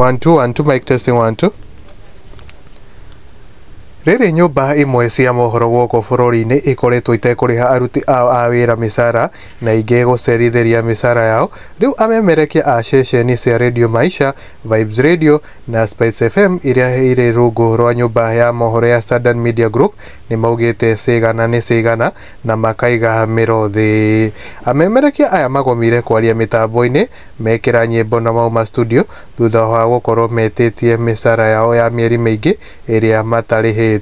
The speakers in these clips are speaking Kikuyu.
1 2 1 2, mic testing 1 2. Rĩrĩ nyũmba imwe cia mohoro gũkũ bũrũri-inĩ ikoretwo itekũrĩha aruti ao a wĩra mĩcara na ingĩ gũcerithĩria mĩcara yao. Rĩu amemerekia a ceceni cia Radio Maisha, Vibes Radio na Spice FM iria irĩ rungu rwa nyũmba ya mohoro ya Standard Media Group nĩ maugĩte cigana nĩ cigana na makaiga mĩro thĩ. Amemerekia aya magomire kwaria mĩtambo-inĩ mekĩra nyĩmbo na mauma studio thutha wa gũkorwo metĩtie mĩcara yao ya mĩeri mĩingĩ ĩrĩa matarĩhĩtwo.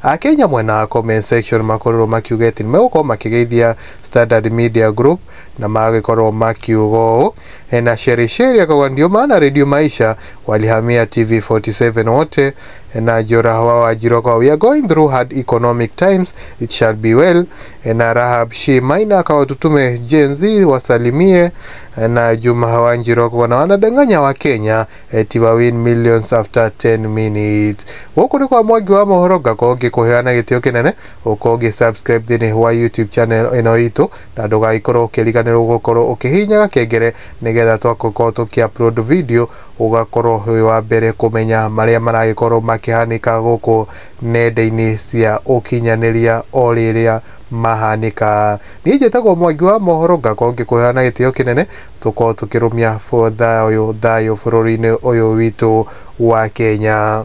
Akenya mwena wa comment section makorirwo makiuga atĩ nĩmegũkorwo makĩgeithia Standard Media Group na magĩkorwo makiuga ũũ. Hena Sherisheri akauga ndio maana Radio Maisha walihamia TV47 wote. Na Jora wa Wanjiru akauga we are going through hard economic times, it shall be well. Na Rahab Shi Maina akawa tutume Gen Z wasalimie. Na Juma Wanjiru akauga na wanadanganya wa Kenya eti wa win millions after 10 minutes. Gũkũ nĩ kwa Mwangi wa mohoro, ngakorwo ngĩkũheana gĩtĩo kĩnene ũkorwo ũgĩ subscribe thĩinĩ wa YouTube channel ĩno itũ na ndũgagĩkorwo ũkĩriganĩrwo gũkorwo ũkĩhihinya gakengere nĩgetha twakorwo tũkĩ upload video ũgakorwo wĩ wa mbere kũmenya marĩa maragĩkorwo makĩhanĩka gũkũ nenda-inĩ cia ũkinyanĩria o rĩrĩa mahanĩka. Niĩ njĩtagwo Mwangi wa mohoro, ngakorwo ngĩkũheana gĩtĩo kĩnene tũkorwo tũkĩrũmia thayũ thayũ bũrũri-inĩ ũyũ witũ wa Kenya.